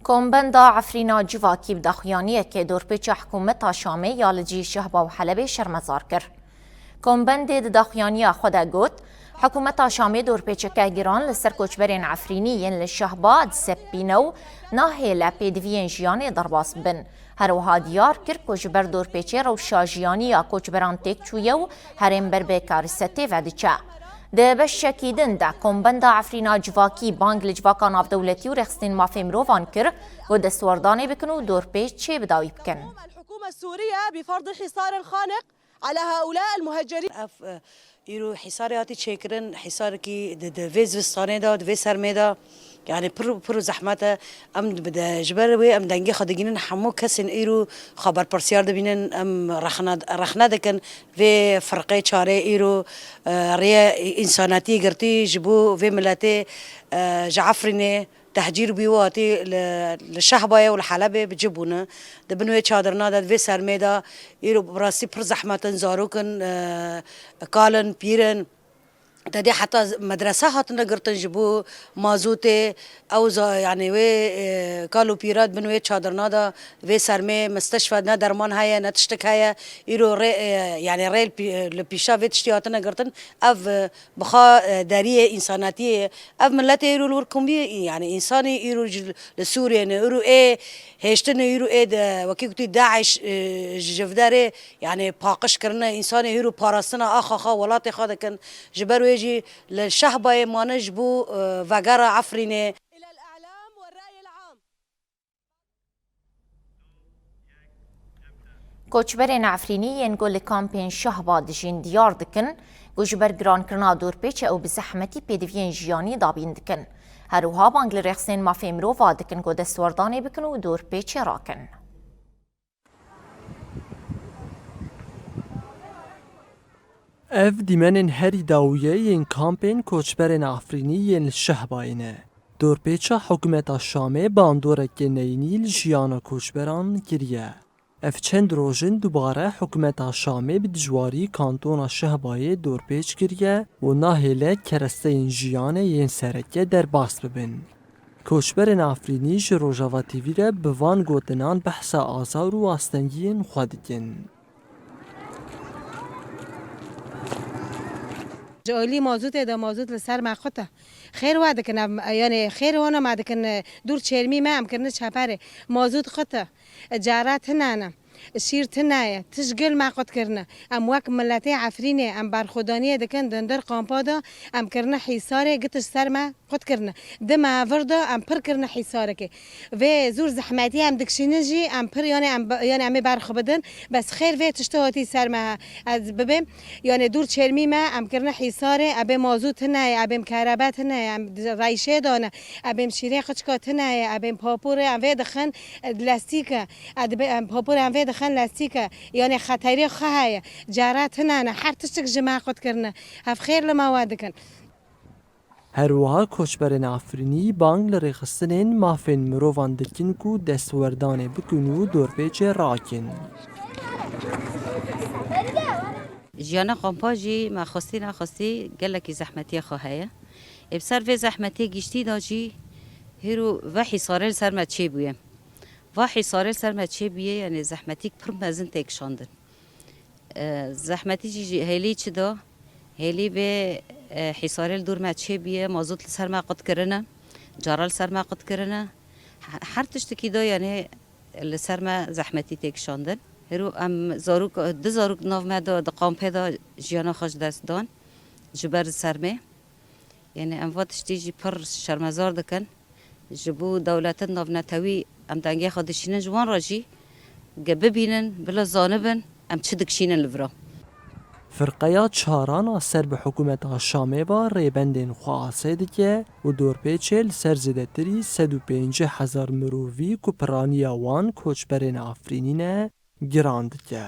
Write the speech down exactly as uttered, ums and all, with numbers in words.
Kombenda Efrîna Civakî bi daxuyaniyekê dorpêça hikûmeta Şamê ya li cî Şehba û Helebê şermezar kir. Kombendê di daxuyaniya xwe de got, hikûmeta Şamê dorpêçeke giran li ser koçberên Efrînî yên li Şehba disepîne û nahêle pêdiviyên jiyanê derbas bibin. Her wiha diyar kir ku ji ber dorpêçê rewşa jiyanî ya koçberan têk çûye û herêm ber bi karîsetê ve diçe. Di beşekî din de Kombenda Efrîna Civakî bang li civaka navdewletî û rêxistinên mafê mirovan kir ku destwerdanê bikin û dorpêçê bi dawî bikin. الحكومة السورية بفرض حصار خانق على هؤلاء المهجرين. Ev, e, îro hîsarê hatî çêkirin, hîsarekî di, di vê zivistanê de, di vê sermê de, yanî pir, pir zehmet e. Em bi de, ji ber wê em dengê xwe digihînin hemû kesên îro xwe berpirsiyar dibînin, em rexne, rexne dikin vê firqê çarê îro, e, rêye însanetiyê girtî ji bo vê miletê, e, ji Efrînê tehcîr bû û hatî li, li Şehbayê û li Helebê bi cih bûne. Di bin wê çadirina de, di vê sermê de îro bi rastî pir zehmet in, zarok in, e, kal in, pîr in. Te dê heta medrese hatine girtin ji bo mazotê. Ew za-, yanî wê, e, kal û pîra di bin wê çadirina de, vê sermê misteşfe ne derman heye, ne tiştek heye. Îro rê, e, yanî rê li pî-, li pîşa vê tiştî hatine girtin. Ev, e, bi xwe, e, deriyê însanetiyê ye. Ev miletê îro li wir kombî, yanî însanî îro ji, li Sûriyê ne, îro ê hêştin û îro ê de, wekî gotî, DAIŞ, e, ji, ji vî derê, yanî paqij kirine, însanê îro parastina axa xwe, welatê xwe dikin. Ji ber wê jî li Şehbayê mane ji bo, e, vegera Efrînê. Koçberên Efrînî yên ku li kampên Şehba dijîn diyar dikin ku ji ber girankirina dorpêçê ew bi zehmetî pêdiviyên jiyanî dabîn dikin. Her wiha bang li rêxistinên mafê mirova dikin ku destwerdanê bikin û dorpêçê rakin. Ev dîmenên herî dawiyê yên kampên koçberên Efrînî yên li Şehbayê ne. Dorpêça hikûmeta Şamê bandoreke neyînî li jiyana koçberan kiriye. Ev çend roj in dubare hikûmeta Şamê bi dijwarî kantona Şehbayê dorpêç kiriye û nahêle keresteyên jiyanê yên sereke derbas bibin. Koçberên Efrînî ji Rojava T V re bi van gotinan behsa azar û astengiyên xwe dikin. Ji alî mazûtê de mazût li ser me qut e. Xêr we dikin em, yanê xêr wana me dikin, dûr çêrmî me em kirine çeperê. Mazût qut e. Cara tune ne. Şîr tune ye. Tişt gil me qut kirine. Em wek miletê Efrînê em berxwedaniyê dikin di hundir kampa de em kirine hîsarê, gitiş ser me qut kirine. Di me vir de em pir kirine hîsarekê. Vê zûr zehmetî em dikişînin jî em pir, yanê em, yanê em ê berxwe bidin. Bes xêr vê tiştê hatî ser me ez bibêm. Yanê dûr çêrmî me em kirine hîsarê, ebê mazût tune ye, ebêm kerebe tune ye, em reyşê dane, ebêm şîrê qiçka tune ye, ebêm papûrê em vê dixin, e, lestîk e. Edibê em papûrê em vê dixin lestîk e. Yanê xeterê xwe heye. Cara tune ne. Her tiştik ji me qut kirine. Hev xêr li me we dikin. Her wiha koçberên Efrînî bang li rêxistinên mafên mirovan dikin ku destwerdanê bikin û dorpêçê rakin. Jiyana kampa jî me xwestî nexwestî gelekî zehmetiya xwe heye. Ê bi ser vê zehmetê giştî de jî hêro ve hîsarê li ser me çêbûye. Va hîsarê li ser me çêbûye, yanê zehmetîk pir mezin têkişandin. E, zehmetî jî ji hêlî çi da? Hêlî vê, e, hîsarê li dûr me çêbûye, mazût li ser me qut kirine, cara li ser me qut kirine. He-, her tiştekî da, yanê li ser me zehmetî têkişandin. Hêro em zarok, du zarok di nav me de, di kampê de jiyana xwe ji dest dan, ji ber sermê. Yanê em va tiştî jî pir şermezar dikin. Ji bo dewletin navnetewî em dengê xwe dişînin, ji wan re jî ge bibînin, bila zanibin em çi dikişînin li vira. Firqeya çaran a ser bi hikûmeta Şamê ve rêbendên xwe asê dike û dorpêçê li ser zêdetirî sed û pêncî hezar mirovî ku piraniya wan koçberên Efrînî ne, giran dike.